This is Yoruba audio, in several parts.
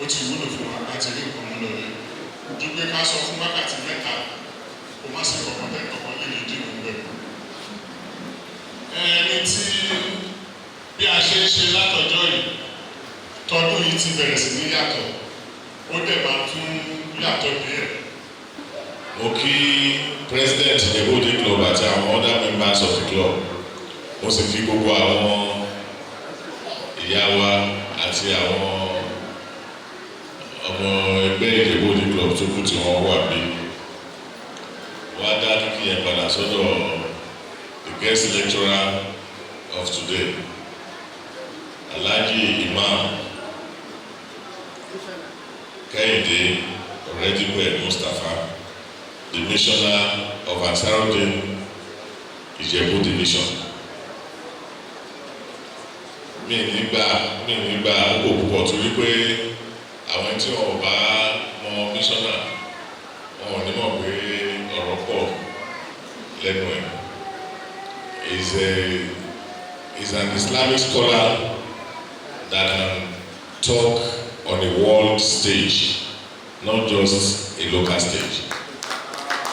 Ó ti wúlò fún wa láti rí nǹkan mú lọlé ju pé ká sọ fún wákàtí 3 kó má sí kọ̀ọ̀kan tẹ́ kọ̀ọ̀kan lè lè dìbò bẹ́ẹ̀. Ẹni tí bí a ṣe ń ṣe látọjọ́ yìí, tọdún yìí ti bẹ̀rẹ̀ sí ní yàtọ̀, ó dẹ̀ máa tún yàtọ̀ díẹ̀. Mo kí President Ìjẹ̀bú-Òde Club àti àwọn other members of the club. Mo sì kí gbogbo àwọn ìyá wa àti àwọn ọmọ ẹgbẹ́ Ìjẹ̀bú-Òde Club tó kù tí wọ́n wà bí. Wọ́n á dá kíkí yẹn padà sọ́dọ̀ the guest lecturer of today, Alhaji Imam Kehinde Oredipe Mustapha, the missioner of Ansarudeen Ìjẹ̀bú Division. Mi ní gba àkókò púpọ̀ torí pé àwọn tí wọn ò bá mọ missioner, wọn ò ní mọ̀ pé ọ̀rọ̀ pọ̀ lẹ́nu ẹ̀. Is an Islamic scholar that can talk on a world stage, not just a local stage.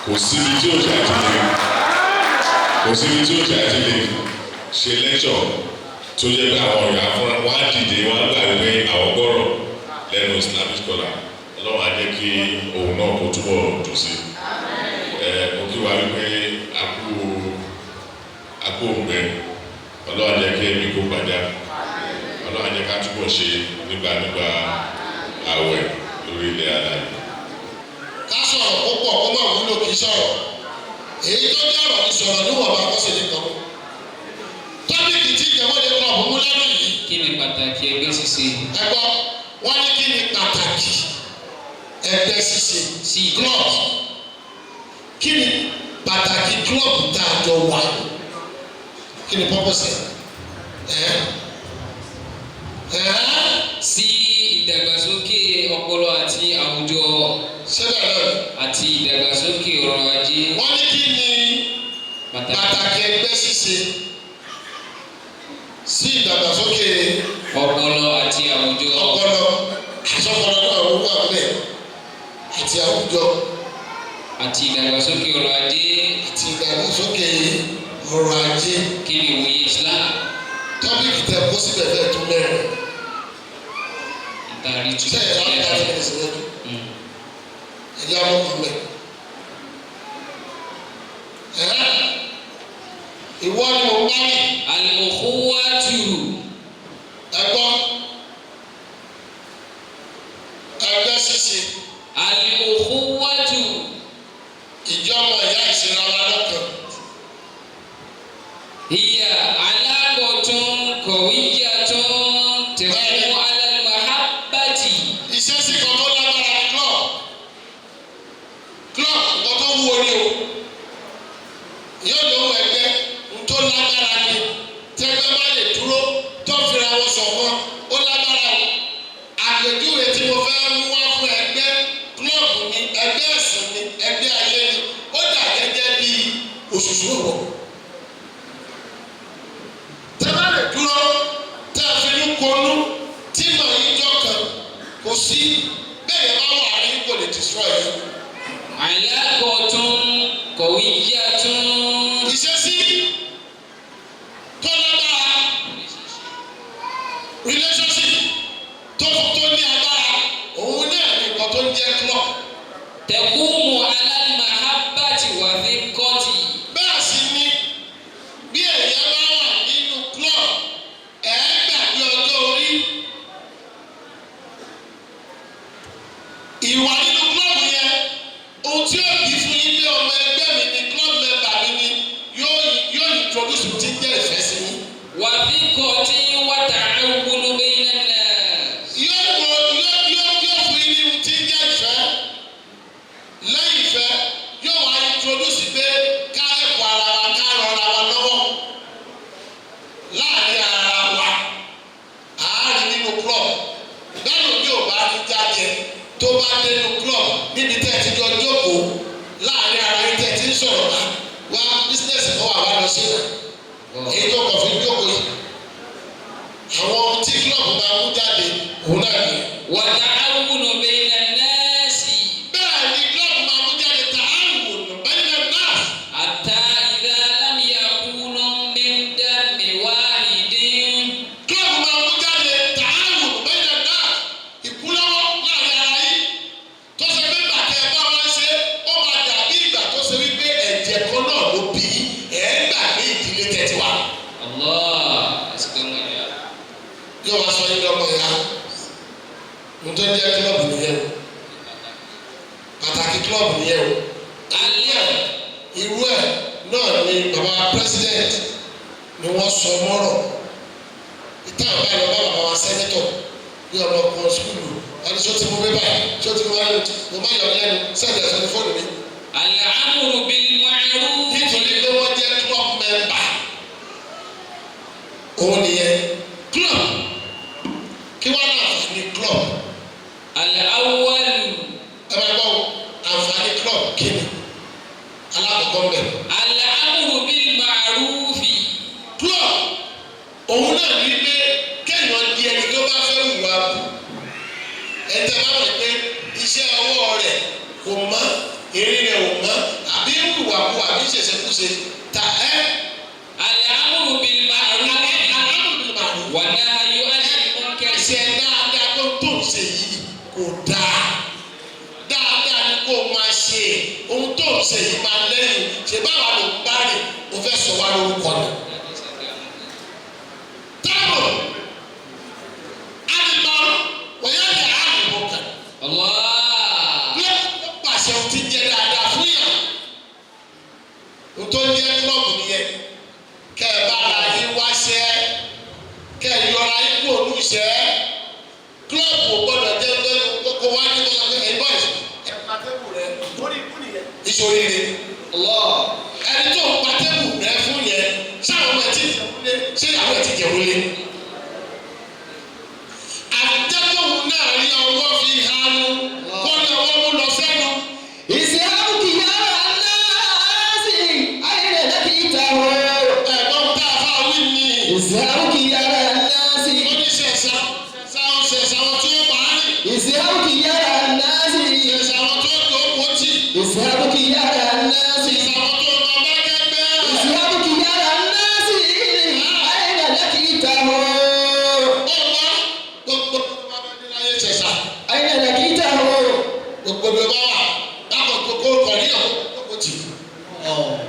Kò síbi tí ó ṣe àti lè ṣe lecture tó jẹ́ pé àwọn èèyàn fúnra wọn á dìde, wọn á gbà wípé àwọn gbọ́rọ̀ lẹ́nu Islamic scholar. Ọlọ́run á jẹ́ kí òun náà kó túbọ̀ dùn sí ẹ. Mo kí wa wípé a kú òǹgbẹ. Ọlọ́run á jẹ́ kí ẹ̀mí kó gbàjá. Ọlọ́run á jẹ́ ká túbọ̀ ṣe nígbà nígbà àwẹ̀ lórí ilẹ̀ alààyè. Ká sọ̀rọ̀ púpọ̀ kó má wúlò kì í sọ̀rọ̀. Èyí tó jẹ́ ọ̀rọ̀ ní sọ̀rọ̀ níwọ̀nba kó sì ní kan. Topic tí Ìjẹ̀bú-Òde Club mú lọ́dún yìí. Kí ni pàtàkì ẹgbẹ́ ṣíṣe? Ẹ gbọ́, wọ́n ní kí ni pàtàkì ẹgbẹ́ ṣíṣe sí club? Kí ni pàtàkì club tá a jọ wà? Kí ni purpose ẹ ẹ? Sí ìdàgbàsókè ọpọlọ àti àwùjọ. Síbẹ̀ náà. Àti ìdàgbàsókè ọrọ̀ ajé. Wọ́n ní kí ni pàtàkì pàtàkì ẹgbẹ́ ṣíṣe sí ìdàgbàsókè ọpọlọ àti àwùjọ. Ọpọlọ àsọpọlọ náà ó wà bẹ́ẹ̀, àti àwùjọ. Àti ìdàgbàsókè ọrọ̀ ajé. Àti ìdàgbàsókè ọrọ̀ ajé. Kí ni ìwòye Islam? Topic tẹ kó síbẹ̀ fẹ́ tó mẹ́rin. Ìtàrí tu. Sẹ́yìn láti 30 minutes lọ́dún ẹ̀yà mọ́kàn mẹ́ ẹ̀. Ìwọ ni mo bá rí. Al-ukhuwatu. Ẹgbọ́, ẹgbẹ́ ṣíṣe. Al-ukhuwatu. Ìjọmọ ìyá, ìṣera wa lọ́kàn. Hiya alaqatun qawiyyatun taqumu ala al-mahabbati. Ìṣesí kan tó lágbára ní club. Club, nǹkan tó wúwo ní o. Yóò lówó ẹgbẹ́ ń tó lágbára ni. Tẹ́gbẹ́ bá lè dúró tó fira wọn ṣọ̀kan, ó lágbára o. Àpèjúwe tí mo fẹ́ mú wá fún ẹgbẹ́ club ni, ẹgbẹ́ ẹ̀sìn ni, ẹgbẹ́ ayé ni, ó dà gẹ́gẹ́ bí òṣùṣù ọ̀wọ̀. Tẹ́ bá lè dúró, tẹ́ ẹ fi ní konú tí màá yín jọ kan, kò sí bẹ́ẹ̀ yẹn bá wà ní kò lè destroy yín. Alaqatun qawiyyatun. Ìṣesí tó lágbára, relationship tó ní agbára, òun náà ní nǹkan tó ń jẹ́ club. Taqumu ala al-mahabbati wa thiqati. Bẹ́ẹ̀ sì ni bí èèyàn bá wà nínú club, ẹ̀ gbàgbé ọjọ́ orí. Ìwà nínú club yẹn, ohun tí ó bí fún yín bí ọmọ ẹgbẹ́ mi ni, club member mi ni, yóò introduce mi ti ń jẹ́ ìfẹ́ sí yín. Wa thiqati wa ta'awunu bayna an-nas. Yóò wo yóò fún yín ní ohun tí ń jẹ́ ìfẹ́. Lẹ́yìn ìfẹ́, yóò wá introduce pé ká ẹ̀kọ́ ara wa, ká rọra wa lọ́wọ́ láàrin ara wa àárín nínú club. Bẹ́ẹ̀ bí ò bá rí jáde, tó bá dé nínú club, níbi tẹ́ ẹ ti jọ jókòó láàrin ara yín, tẹ́ ẹ ti ń sọ̀rọ̀, bá wá business kan wà, wá lọ sí náà, èyí tó kọ̀ fi jókòó yìí, àwọn tí club máa mú jáde, òun náà nìyẹn. Wa ta'awunu. club nìyẹn o. Irú ẹ̀ náà ni bàbá president ni wọ́n sọ mọ́rọ̀ ìtàn báyìí lọ bá bàbá wa senator bí ọmọ kan school ẹni sọ ti mú bébà sọ ti mú wáyé mo má yọ lẹ́nu sẹ́ẹ̀dẹ̀ sọ ní fóònù mi. الأمر بالمعروف Nítorí pé wọ́n jẹ́ club member, òun nìyẹn. Club, kí wọ́n náà ní club? الأول Ẹ máa gbọ́ àǹfààní club. Kí ni alákọ̀ọ́kọ́ mbẹ̀? الأمر بالمعروف Club, òun náà ní pé kéèyàn di ẹni tó bá fẹ́ hùwà bù, ẹni tẹ́ bá wọ̀ pé iṣẹ́ ọwọ́ rẹ̀ kò mọ́, eré rẹ̀ ò mọ́, àbí hùwà bù, àbí ṣẹ̀ṣẹ̀kúṣe ta ẹ́. الأمر بالمعروف Alámùdùmàrún والنهي عن المنكر. Ṣe dáadáa tó ń ṣe yìí kò dáa, dáadáa ni kó máa ṣe. Ohun tó ń ṣe yìí máa lẹ́yìn ṣe báwa ló ń bá rìn, o fẹ́ sọ wá lórúkọ ni. Táàbù àdìmọ́ wọ̀nyá ni àdìmọ́ kan. الله. Bí ó pàṣẹ ohun tí ń jẹ dáadáa fún yàn, ohun tó ń jẹ́ club nìyẹn. Kẹ́ ẹ bá ara yín wáṣẹ́, kẹ́ ẹ yọra yín kúrò ní ìṣẹ́. Club ò gbọ́dọ̀ jẹ́ pé kókó wá ní kókó pé ẹ̀yin boys, ẹ pa table rẹ lórí ikú nìyẹn. Ìṣòríire ẹni tó ń pa table rẹ fún yẹn, sáwọn ọmọ ẹ ti jẹun lé, ṣé ìyàwó ẹ ti jẹun lé? Àtẹ́kọ̀ọ́ náà rí ọwọ́ fi hanu kó ní ọwọ́ mú lọ sẹ́nu. اذهب خيار الناس أين لقيته. Ẹ̀gbọ́n tá a fà wí ni. اذهب خيار الناس. Ó ní ṣẹ̀ṣà ṣẹ̀ṣà ó ṣẹ̀ṣà wọn tí ó bá rìn. اذهب خيار الناس. Ṣẹ̀ṣà wọn tó tó kó tì. اذهب خيار الناس. Ṣẹ̀ṣà wọn tó máa bá kẹ́gbẹ́. اذهب خيار الناس أين لقيته. Ó wá gbogbo láyé ṣẹ̀ṣà. أين لقيته. Gbogbo bí o bá wà lákòókò kó kọ̀ níyàwó kó tì.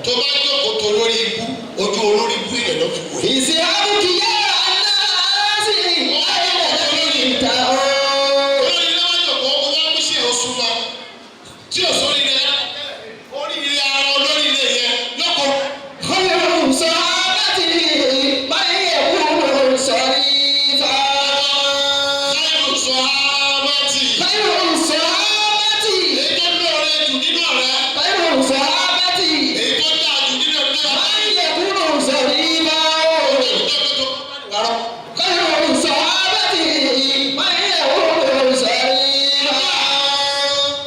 Tó bá jókòó tó lórí ibú, ojú olórí ibú ilẹ̀ ló fi wò. اذهب خيار الناس أين لقيته. Olórí ilé wá jókòó, ó wá mú sí ẹ̀ oṣù wa tí ò sórí rẹ̀, oríire ara olórí ilé yẹn lóko. خير صحابته من يكون صريفا. Káyọ̀ sọ ámátì. خير صحابته. Èyí tó lóore jù nínú ọ̀rẹ́. خير صحابته. Èyí tó dáa jù nínú ẹgbẹ́. من يكون صريفا. Èyí tó tó tó wàrọ̀. خير صحابته من يكون صريفا.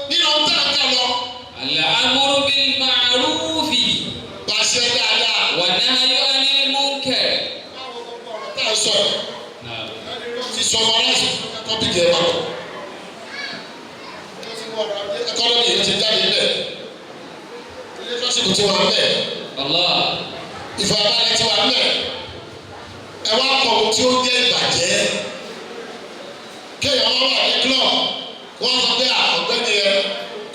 Nínú ohun tá a kà lọ, الأمر بالمعروف pàṣẹ dáadáa. والنهي عن المنكر. Tá a sọ ti sọ ọmọ aláṣẹ topic ẹ̀ papọ̀. Economy yìí ti jáde bẹ́ẹ̀. Relationship ti wà bẹ́ẹ̀. الله. Ìfọ̀yàbalẹ̀ ti wà bẹ́ẹ̀. Ẹ wá kọ ohun tí ó jẹ́ ìbàjẹ́. Kéèyàn wá wà ní club, wọ́n sọ pé ọ̀gbẹ́ni yẹn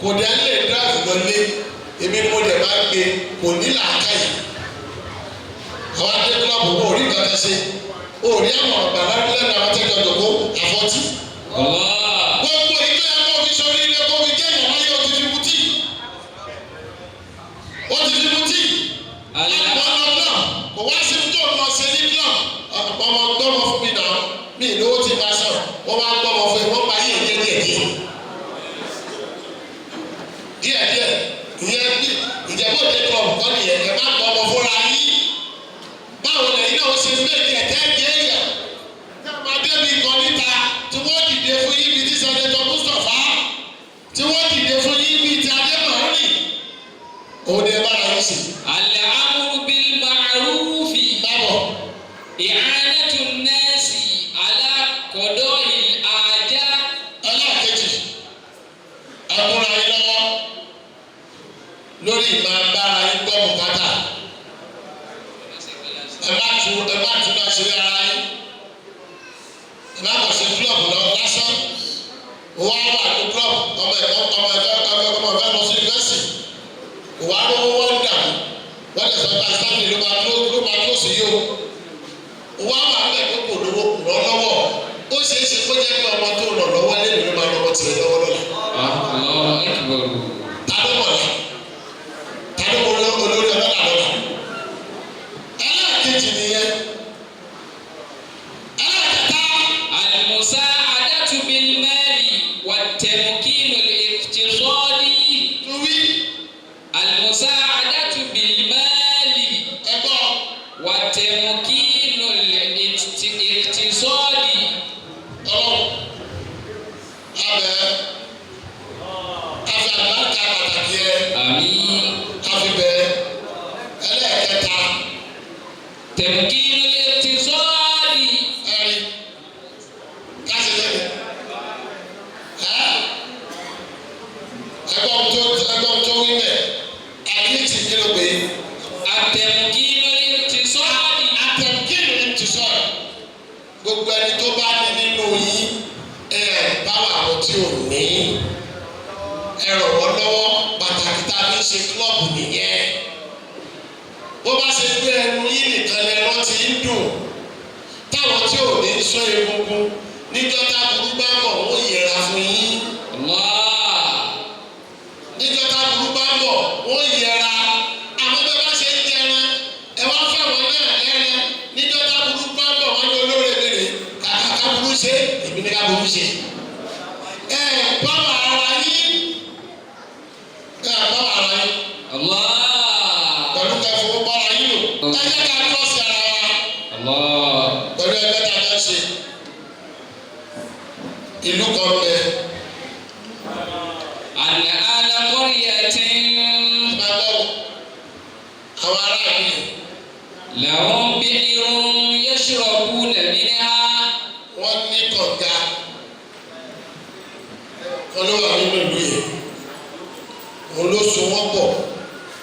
kò dẹ̀ lè drive lọlé, èmi ni mo dẹ̀ máa ń gbé, kò ní làákàyè. Àwọn adé club, wọn ò rí nǹkan kan ṣe, ò rí àwọn ọ̀gbà lẹ́nu àwọn tẹ́jọ́ jòkó àfọ́tí. الله. Gbogbo ìgbé ẹ̀kọ́ fi sọ ní ilé kó fi jẹ́ ìyàwó ayé, ó ti fi mutí. Ó ti fi mutí. Wọ́n lọ club, kò wá sí tó lọ ṣe ní club. Ọmọ gbọ́mọ fún mi náà, mi ìlówó ti máa sọ̀rọ̀, wọ́n wá gbọ́mọ fún mi, wọ́n máa yé ìyẹn díẹ̀ díẹ̀. Díẹ̀ díẹ̀, ìyẹn bí Ìjẹ̀bú Òde club kọ́ nìyẹn, ẹ má gbọ́mọ fúnra yín. Báwo lẹ́yìn náà ó ṣe méjì ẹ̀tẹ́ jẹ́ èèyàn? Tí a máa débi kan níta tí wọ́n dìde fún yín bíi ti Senator Mustapha, tí wọ́n dìde fún yín bíi ti Adébọ̀rìn. Òun ni ẹ bára yín ṣe. الأمر بالمعروف Bábọ̀. إعانة الناس على قضاء الحاجة. Ẹlẹ́ẹ̀kejì, ẹkúnra yín lọ́wọ́ lórí ìmọ̀ agbára yín gbọ́ bùkátà. Ẹ má tu náà ṣeré ara yín. Ẹ má kàn ṣe club lọ lásán. Wọ́n á wà ní club, ọmọ ẹ̀kọ́, ọmọ ẹ̀fẹ́, ọmọ ẹ̀fẹ́ lọ sí yunifásitì. Kò wá lówó, wọ́n ń dààmú. Wọ́n lè sọ pé Stanley ló máa tó sí yìí o. Wọ́n á wà bẹ́ẹ̀ pé kò lówó, kò rán lọ́wọ́. Ó ṣeé ṣe kó jẹ́ pé ọmọ tó ràn lọ́wọ́ lẹ́nu ló máa rọmọ tiẹ̀ lọ́wọ́ lọ́la. الله أكبر. Ta Ẹgbẹ́ tó wí mẹ́ àdéhìtì kí ló pé? التمكين الاقتصادي. Àtẹ̀kíni ní ti sọ̀rọ̀. Gbogbo ẹni tó bá ní nínú yín, ẹ báwa àwọn tí ò ní, ẹ ràn wọ́n lọ́wọ́. Pàtàkì tá a fi ń ṣe club nìyẹn. Bó bá ṣe gbé ẹnu yín nìkan lẹ́rọ ti ń dùn, táwọn tí ò ní sọ egungun níjọ́ táburú bá bọ̀, wọ́n yẹra fún yín. الله. Níjọ́ táburú bá bọ̀, wọ́n yẹra. Àmọ́ bẹ́ẹ̀ bá ṣe ń jẹran, ẹ wá fáwọn náà lẹ́ran, níjọ́ táburú bá bọ̀, wọ́n ní olóore mèrè kàkà káburú ṣe èmi ní káburú ṣe. Ẹ báwa ara yín, ẹ báwa ara yín. الله. Pẹ̀lú kẹfọ́ bára yín lò, ẹ jẹ́ ká tọ́sí ara wa. الله. Pẹ̀lú ẹgbẹ́ tá a fẹ́ ṣe, ìlú kan bẹ. أن أهل قرية Máa gbọ́ àwọn aráàlú yìí. لهم بئر يشربون منها. Wọ́n ní kànga kan ló wà nínú ìlú yìí, òun ló so wọ́n pọ̀.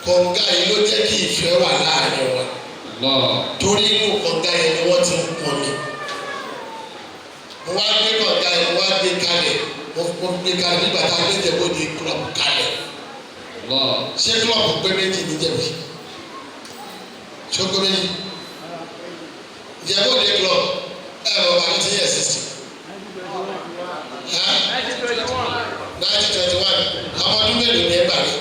Kànga yìí ló jẹ́ kí ìfẹ́ wà láàrin wọn. الله. Torí inú kànga yẹn ni wọ́n ti ń pọnmi. Mo wá gbé kànga yẹn, mo wá gbé kalẹ̀, mo gbé kalẹ̀ nígbà tá a gbé Ìjẹ̀bú-Òde club kalẹ̀. الله. Ṣé club pé méjì níjẹ̀bú? Ṣé ó pé méjì Ìjẹ̀bú-Òde club? Ẹ bọ̀ bàbá ti yẹ sísè 1921. Ọmọ ọdún mélòó ni ẹ bà mí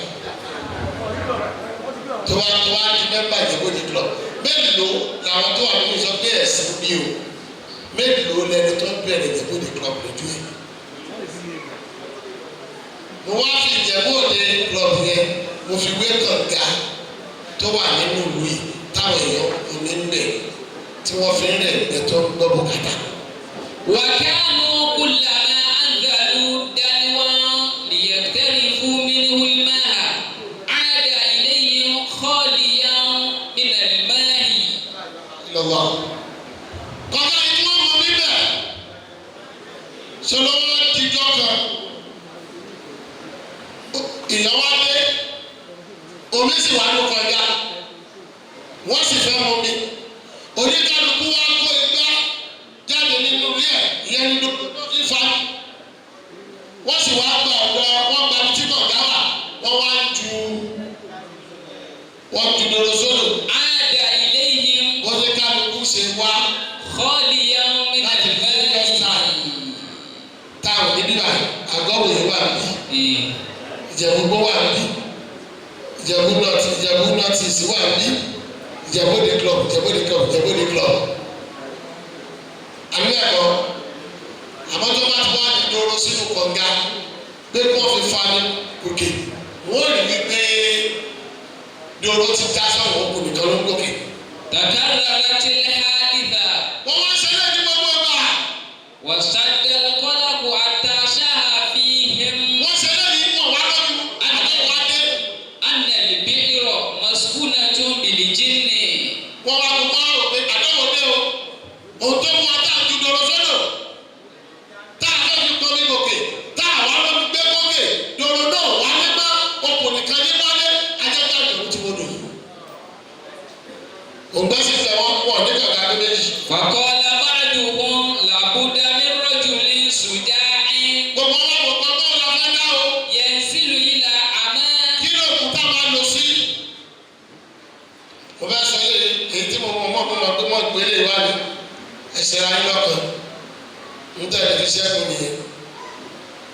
tó wá di member Ìjẹ̀bú-Òde club? Mélòó làwọn tó wà nínú sọ pé ẹ̀sìn bí o? Mélòó lẹni tó ń bẹ̀rẹ̀ Ìjẹ̀bú-Òde club lójú ẹ̀? Mo wá fi Ìjẹ̀bú-Òde club yẹn, mo fi wé kànga tó wà nínú ìlú yìí táwọn èèyàn omi ń bẹ̀ tí wọ́n fi ń rẹ̀ ẹ̀ tó ń gbọ́ bùkátà. وكانوا كلما أنزلوا دلوا ليغترفوا منه الماء عاد إليهم خاليا من الماء. Lọ́wọ́ kọ́kọ́ yìí tí wọ́n mọ níbẹ̀ ṣe lọ́wọ́ dijọ́ kan, ìyàwó adé, omi sì wà ní kọjá, wọ́n sì fẹ́ mọ mi. Oníkálukú wa kó igbá jáde nínú ilé ẹ̀, ìyẹn nínú fífa. Wọ́n sì wá gba ọ̀dọ́ wọ́n gba ibi tí kọ̀ọ̀gá wà, wọ́n wá ń ju, wọ́n ju dòdò sódò. عاد إليهم Wọ́n ní kálukú ṣe wá خاليا من láti various الماء. time táwọn níbí báyìí, àgọ́wò yìí wà níbí, Ìjẹ̀bú-Igbó wà níbí, Ìjẹ̀bú North, Ìjẹ̀bú North East wà níbí, Ìjẹ̀bú-Òde club, Ìjẹ̀bú-Òde club, Ìjẹ̀bú-Òde club, àbí bẹ́ẹ̀ kọ́? Àmọ́ tó bá ti wá di dòrò sínú kànga pé kí wọ́n fi fa ní gòkè, wọ́n rí wípé dòrò ti já sọ̀rọ̀, òkú nìkan ló ń gòkè. تكررت الحادثة. Wọ́n wá ṣẹlẹ̀ ní gbogbo ọgbà. واشتد القلق حتى شاع فيهم Wọ́n ṣẹlẹ̀ ní wọn wá lọ́dún àdéhùn wá dé. أن البئر مسكونة بالجن. Wọ́n wá gbogbo ọ̀rọ̀ pé àdéhùn dé o, ohun tó mú wa tá a ju dòrò sódò tá a fẹ́ fi pọnmi gòkè, tá a wá lọ́dún gbé gòkè, dòrò náà wá ní bá okùn nìkan ní wálé, ajẹ́ká ìdòwú tí wọ́n dò yìí. Òǹgbẹ́ sì fẹ́ wọ́n pọ̀ ní kàkà tó méjì. فقال بعضهم لابد من رجل شجاع Gbogbo wọn wò pé báwo la fẹ́ dá o? ينزل إلى أمام Kí ló kù tá a máa lò sí? Mo fẹ́ sọ yé èyí tí mo mọ̀ mọ̀ mọ̀ pé mọ̀ ìpele wa ni ẹsẹ̀ ra yín lọ́kàn ń tẹ̀lé fi ṣẹ́gun nìyẹn.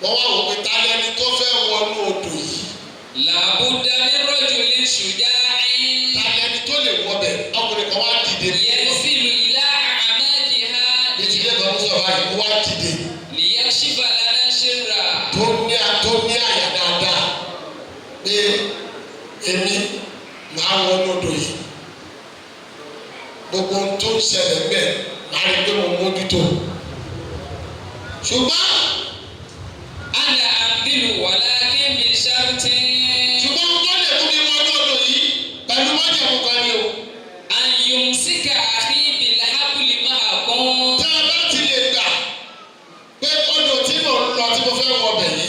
Wọ́n wá wò pé ta lẹni tó fẹ́ wọnú odò yìí? لابد من رجل شجاع Ta lẹni tó lè wọbẹ̀? Ọkùnrin kan wá dìde. ينزل إلى أعماقها Bí ti ilé kan ń sọ báyìí, ó wá dìde. ليكشف لنا سرا. Tó ní àyà dáadáa pé èmi máa wọnú odò yìí, gbogbo ohun tó ń ṣẹlẹ̀ bẹ́ẹ̀ máa rí pé mo mójútó, ṣùgbọ́n أنا أنزل ولكن بشرط ṣùgbọ́n ohun tó lè mú mi wọnú odò yìí, pẹ̀lú májẹ̀mú kan ni o. أن يمسك أخي بالحبل معكم. Tẹ́ ẹ bá ti lè gbà pé odò tí mò ń lọ, tí mo fẹ́ wọbẹ̀ yìí,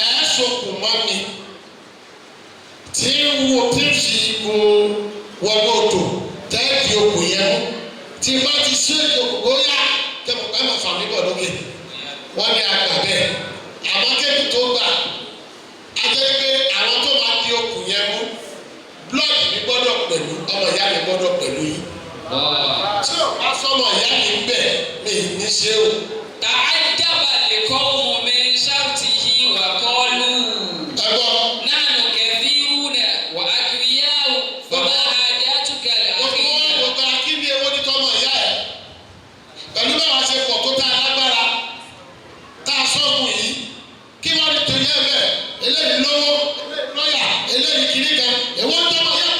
ẹ̀ sokùn mọ́ mi. Tí ń wo tí ń fi igun wọnú odò tẹ́ẹ̀dì okùn yẹn mú. Tí bá ti ṣe okùn bóyá tẹmọ̀ pé màá fà mí bọ̀ lókè. Wọ́n ní àgbà bẹ́ẹ̀. Àmọ́ kébì tó gbà á jẹ́ pé àwọn tó máa di okùn yẹn mú blọọdì mi gbọ́dọ̀ pẹ̀lú ọmọ ìyá mi gbọ́dọ̀ pẹ̀lú yín. Tí ò bá sọmọ ìyá mi ń bẹ̀ mi ní ṣe o. تعجب القوم من شرطه وقالوا Ẹ gbọ́. نحن كثيرون وأقوياء فما حاجتك Gbogbo wọn لأخيك kò gba kí ni ewé ní tọmọ ìyá ẹ̀. Pẹ̀lú báwa ṣe pọ̀ tó tá a lágbára tá a sọ́gun yìí kí wọ́n ní torí ẹ̀ bẹ́ẹ̀ eléyìí lówó eléyìí lọ́yà eléyìí kiri kan èwo ń tọmọ ìyá.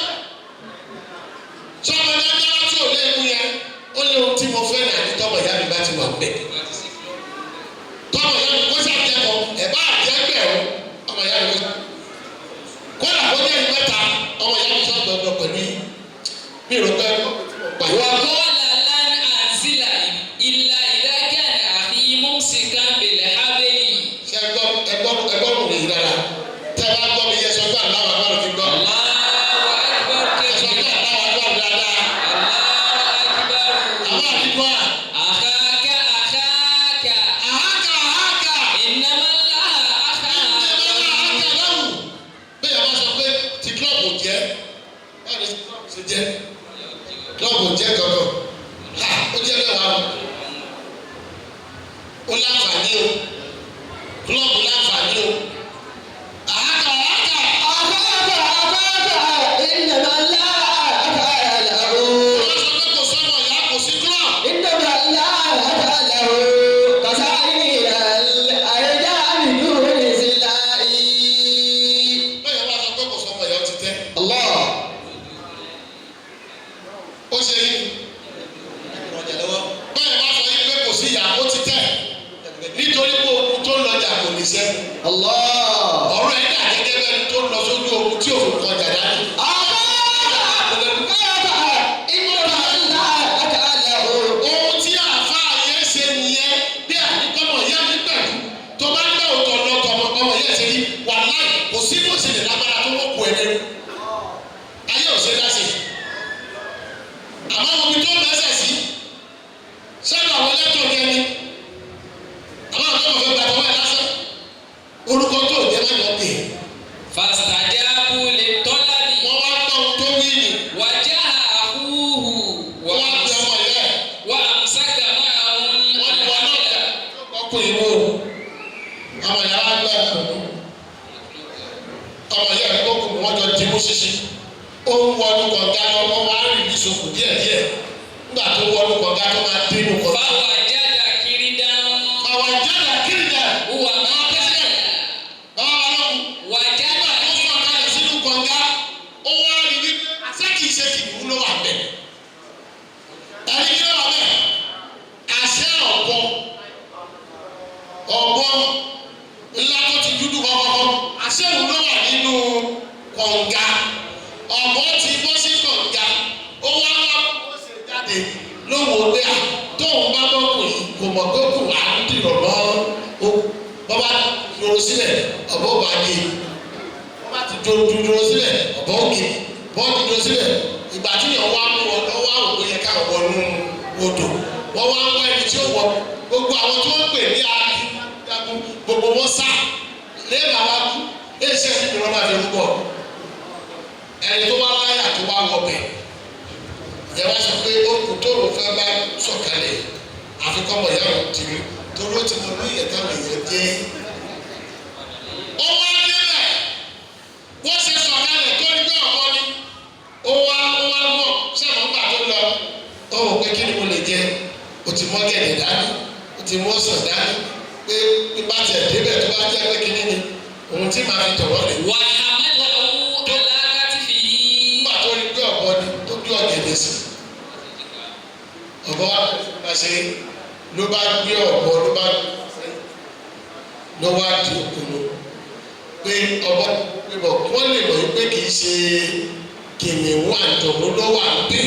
Sọ́mọ ní ajára tí ò léegun yẹn ó lé ohun tí mo fẹ́ ní àní tọmọ ìyá mi bá ti wà bẹ́ẹ̀. Tọmọ ìyá mi kó sàjẹkọ ẹ̀ bá àjẹgbẹ̀rún ọmọ ìyá mi kó kódà kó jẹ́ ìmẹ́ta ọmọ ìyá mi sọ̀gbọ̀gbọ̀ pẹ̀lú yìí mi rò pé pàyọ́. وقال لن أنزل إلا إذا كان أخي ممسكا بالحبل. Ṣe ẹgbọ́ ẹgbọ́ ẹgbọ́ rò yìí dára tẹ́ ẹ bá gbọ́ mi yẹ sọ pé aláwọ̀ agbára ti gbọ́. الله أكبر Ẹ sọ pé كبيرا. aláwọ̀ agbára dáadáa. الله أكبر. Àwọn àdìgbò à. أخاك أخاك. Àhákà àhákà. إنما الله Ẹ أخاك. máa àhákà láwù. Bẹ́ẹ̀ bá sọ pé ti kílọ̀bù jẹ́ báwo ni kílọ̀bù ṣe jẹ́ kílọ̀bù jẹ́ kankan ha ó jẹ́ mẹ́wàá o ó láǹfààní o kílọ̀bù láǹfààní o àhákà àhákà. أخاك أخاك إنما لا أخا له. Wọ́n sọ pé kò sọ́mọ ìyá kò sí kílọ̀bù. إنما لا أخا له كسائر الأرجاء بدون سلاء. Bẹ́ẹ̀ bá sọ pé kò sọ́mọ ìyá ó ti tẹ́. الله. Ó ṣe yí. Bẹ́ẹ̀ bá sọ yí pé kò sí ìyá ó ti tẹ́. Nítorí pé ogun tó ń lọjà kò lè ṣẹ́. الله. Ọ̀rọ̀ ẹ̀ dà gẹ́gẹ́ bẹ́ẹ̀ ni tó ń lọ sójú ogun tí òun kan jà dání. أخاك أخاك إنما لا أخا له. Ohun tí àáfàá yẹn ṣe nìyẹn bí àdìgbọ́mọ̀ ìyá mi pẹ̀lú. Tó bá ń gbẹ́ òótọ́ lọ tọmọ ọmọ yẹn ṣe ní wàláì kò sí bó ṣe lè lágbára tó wọ́n kú ẹ lẹ́nu. Ayé ò ṣe dá sí. Àmọ́ omi tó mẹ́sẹ̀ sí sọ́dọ̀ àwọn ẹlẹ́tọ̀ jẹ ni. Àwọn àtọ́kọ̀ fẹ́ gbàgbọ́ ẹ̀ lásán. Orúkọ tó jẹ́ má lọ pè é. فاستجابوا للطلب. Wọ́n wá gbọ́ ohun tó wí nì. وجاء أخوه Wọ́n wá pe ọmọ ìyá ẹ̀. وأمسك معهم Wọ́n ní wọn náà الحبل. ọkùnrin wo. Ọmọ ìyá wa gbọ́ ọkùnrin. Ọmọ ìyá ẹ̀ gbókùn wọ́n jọ dìbò ṣíṣí. Ó ń wọnú kọ̀ǹga lọ, wọ́n wá rìn ní sokùn díẹ̀díẹ̀. Nígbà tó wọnú kọ̀ǹga tó máa dín inú kọ̀ǹga. فوجد قردا. Àwọn ìjáde kírìdà. هو ما كان. Bàbá wa lọ́kùn. وجد Nígbà tó sọ kalẹ̀ sínú kọ̀ǹga, ó wá rí wípé àṣẹ kìí ṣe kìnìún ló wà bẹ̀. Ẹni kí ló wà bẹ̀? Àṣẹ ọ̀bọ. Ọ̀bọ ńlá tó ti dúdú kọ́kọ́kọ́. Àṣẹ òun ló wà nínú kọ̀ǹga. Ọ̀bọ ti bọ́ sí kọ̀ǹga. Ó wá wá bó ṣe jáde ló wò ó pé à tóun bá bọ́kùn yìí kò mọ̀ pé kù á ń dìrọ̀ mọ́ ó bọ́ bá dúró sílẹ̀ ọ̀bọ bá gé wọ́n bá ti dúró dúró sílẹ̀ ọ̀bọ òkè bọ́ ti dúró sílẹ̀ ìgbà tí yàn wá mú wọn lọ́wọ́ àwọn òye káwọn wọnú odò wọ́n wá ń wá ẹni tí ó wọ gbogbo àwọn tí wọ́n pè ní ajagun gbogbo wọn sá lẹ́yìn àwa kú èyí ṣe ẹni mìíràn máa fi rúbọ ẹni tó wá láyà tó wá wọbẹ̀ ìyẹn wá sọ pé ó kù tó lò fẹ́ bá sọ̀kalẹ̀ àfikọ́mọ̀ ìyá òun tì mí torí ó ti mọ lóye táwọn èèyàn jẹ́. Ó wá débẹ̀ wọ́n ṣe sọ̀kalẹ̀ tó ní pé ọ̀pọ̀ ni ó wá mọ̀ sẹ́wọ̀n gbà tó lọ ó wò pé kí ni mo lè jẹ o ti mọ́ gẹ̀dẹ̀ dání o ti mú ọsàn dání pé bí bá tiẹ̀ débẹ̀ tó bá jẹ́ pé kíní ni òun tí màá fi tọ̀rọ̀ rè. وحمله على كتفه. Nígbà tó rí pé ọ̀bọ ni tó gbé ọ̀gẹ̀dẹ̀ sí ọ̀bọ wa bá ṣe ló bá gbé ọ̀bọ ló bá ló wá di òkúnu pé ọ̀bọ pé bọ̀ wọ́n lè mọ̀ pé kì í ṣe kìnìún àjọ̀nú ló wà níbẹ̀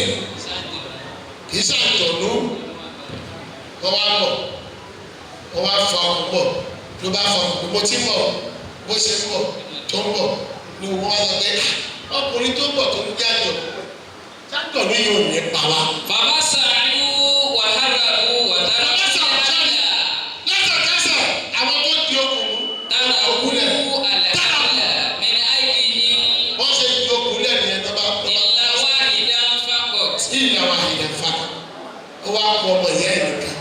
kì í ṣàjọ̀nú wọ́n wá mọ̀ wọ́n wá fa ọkùn bọ̀ ló bá fa ọkùn mo ti mọ̀ bó ṣe ń bọ̀ tó ń bọ̀ Ni wọ́n wá sọ pé ọkùnrin tó bọ̀ tó ń jájọ jájọ ní yóò ní pa wá. فبصعوا وهربوا وتركوا الحبل. Lẹ́sẹ̀kẹsẹ̀ àwọn tó di okùn mú تركوا الحبل من أيديهم. Wọ́n ṣe di okùn lẹ́nu yẹn tó bá إلا واحدا فقط. إلا واحدا فقط. Ó wá kọ ọmọ ìyá ẹ̀ nìkan,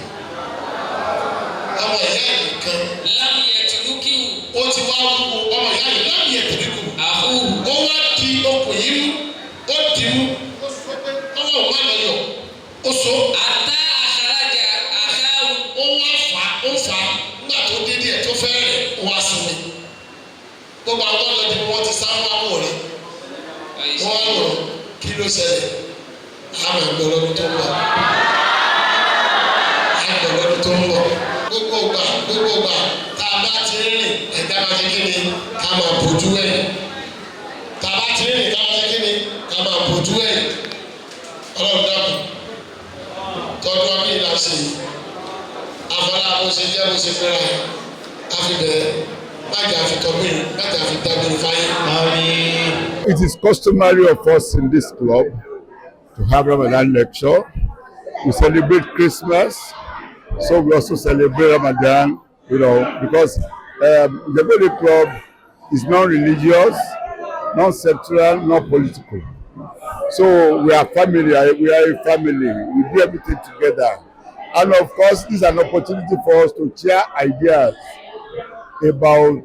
ọmọ ìyá ẹ̀ nìkan. لم يتركه. Ó ti wá wúwo ọmọ ìyá yìí لم يتركه. أخوه. Ó wá di okùn yìí mú, ó dì mú, ó sọ pé ọwọ́ òun má lọ yọ, ó so. حتى أخرج أخاه. Ó wá fà á, ó fà á. Nígbà tó dé díẹ̀ tó fẹ́ rẹ̀, ó wá sinmi. Gbogbo àwọn ọlọ́dún ni wọ́n ti sá wá wò rẹ̀, wọ́n wá wò kí ló ṣẹlẹ̀. Àmọ́ ẹ̀gbọ́n lọ́dún tó ń bọ̀, àgbọ̀ lọ́dún tó ń bọ̀. Gbogbo ìgbà, gbogbo ìgbà tá a bá ti ń rìn, ẹ̀dá máa ṣe kí ni? Ká máa bójú ẹ̀yìn. Tá a bá ti ń rìn, ká máa ṣe kí ni? Ká máa bójú ẹ̀yìn. Ọlọ́run dákun, tọdún ọdún yìí la ṣe yìí. Àfọlá bó ṣe jẹ́, bó ṣe fẹ́ra ẹ̀ àfi bẹ̀rẹ̀ májà fi tọdún yìí, májà fi dágbére fáyé. Àmín. It is customary of us in this club to have Ramadan lecture. We celebrate Christmas, so we also celebrate Ramadan, because the Ijebu Club is non-religious, non-sectoral, non-political. So we are family, we are a family, we do everything together. And of course, this is an opportunity for us to share ideas about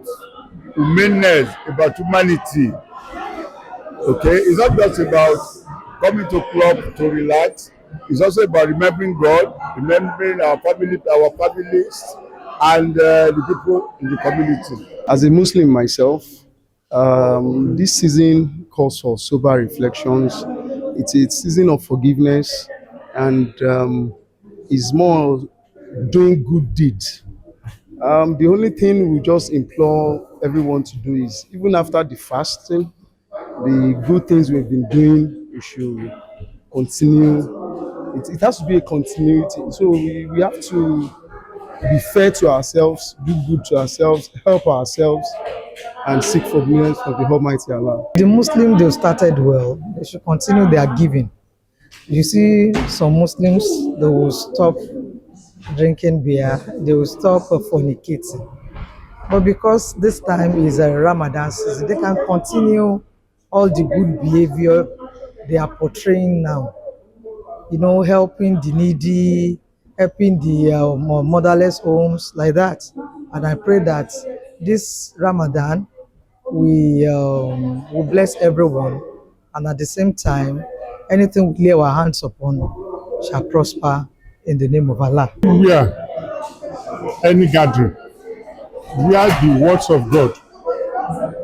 humaneness, about humanity. Okay, it's not just about coming to club to relax. It's also about remembering God, remembering our family, our families, and the people in the community. As a Muslim myself, this season calls for sober reflections. It's a season of forgiveness and is more doing good deeds. The only thing we just implore everyone to do is, even after the fasting, the good things we've been doing, we should continue. It has to be a continuity. So we have to be fair to ourselves, do good to ourselves, help ourselves, and seek forgiveness from the Almighty Allah. The Muslims, they started well. They should continue their giving. You see, some Muslims, they will stop drinking beer, they will stop fornicating. But because this time is a Ramadan season, they can continue all the good behavior they are portraying now. Helping the needy, helping the motherless homes, like that. And I pray that this Ramadan, we will bless everyone, and at the same time, anything we lay our hands upon shall prosper in the name of Allah. Where any gathering where the words of God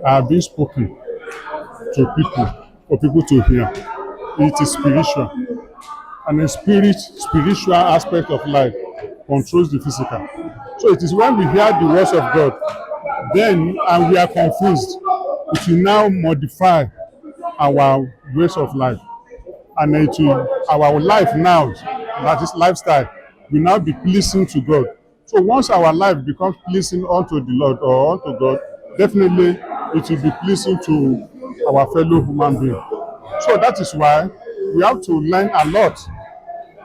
are being spoken to people for people to hear, it is spiritual. And the spiritual aspect of life controls the physical. So it is when we hear the words of God, then, and we are confused, it will now modify our ways of life. And it will, our life now, that is lifestyle, will now be pleasing to God. So once our life becomes pleasing unto the Lord or unto God, definitely it will be pleasing to our fellow human being. So that is why we have to learn a lot.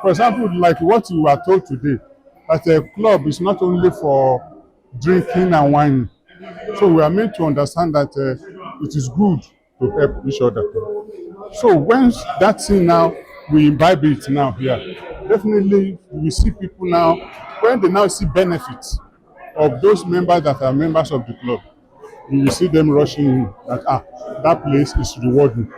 For example, like what you were told today, that a club is not only for drinking and wine. So we are made to understand that it is good to help each other. So when that thing now, we imbibe it now here, definitely we see people now, when they now see benefits of those members that are members of the club, you will see them rushing in that, ah, that place is rewarding.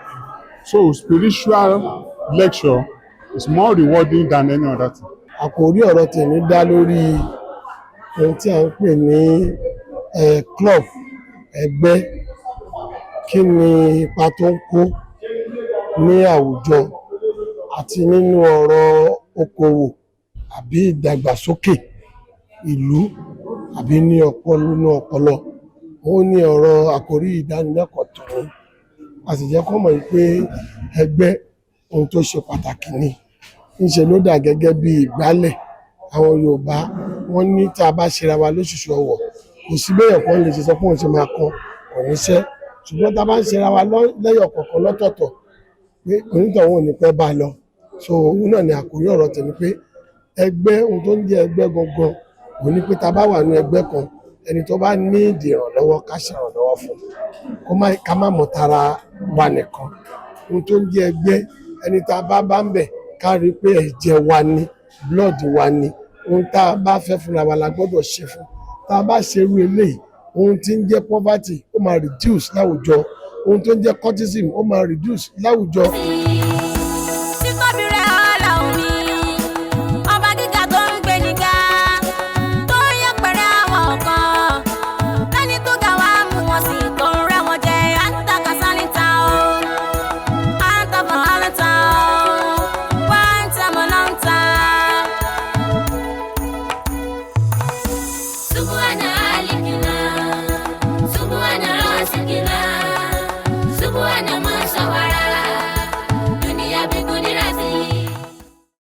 So spiritual lecture is more rewarding than any other thing. Àkòrí ọ̀rọ̀ tèmi dá lórí ohun tí à ń pè ní club, ẹgbẹ́. Kí ni ipa tó ń kó ní àwùjọ àti nínú ọ̀rọ̀ okòwò àbí ìdàgbàsókè ìlú àbí ní ọpọlọ, nínú ọpọlọ? Òun ní ọ̀rọ̀ àkòrí ìdánilẹ́kọ̀ọ́ tòun. A sì jẹ́ kó mọ̀ pé ẹgbẹ́, ohun tó ṣe pàtàkì ni. Ńṣe ló dà gẹ́gẹ́ bí ìgbálẹ̀. Àwọn Yorùbá, wọ́n ní tá a bá ṣera wa lóṣùṣù ọwọ̀, kò sí béèyàn kan lè ṣe sọ pé òun ṣe máa kan kò níṣẹ́. Ṣùgbọ́n tá a bá ń ṣera wa lẹ́yọ̀ kọ̀ọ̀kan lọ́tọ̀ọ̀tọ̀, pé onítọ̀hún ò ní pẹ́ bá a lọ. So òun náà ni àkórí ọ̀rọ̀ tèmi, pé ẹgbẹ́, ohun tó ń jẹ́ ẹgbẹ́ gangan òun ni pé tá a bá wà ní ẹgbẹ́ kan, ẹni tó bá ní ìdí ìrànlọ́wọ́, ká ṣèrànlọ́wọ́ fún un, kó má ká má mọ̀ tara wa nìkan. Ohun tó ń jẹ́ ẹgbẹ́, ẹni tá a bá bá ń bẹ̀, ká rí i pé ẹ̀jẹ̀ wa ni, blood wa ni. Ohun tá a bá fẹ́ fúnra wa la gbọ́dọ̀ ṣe fún. Tá a bá ṣerú eléyìí, ohun tí ń jẹ́ poverty, ó máa reduce láwùjọ. Ohun tó ń jẹ́ cultism, ó máa reduce láwùjọ.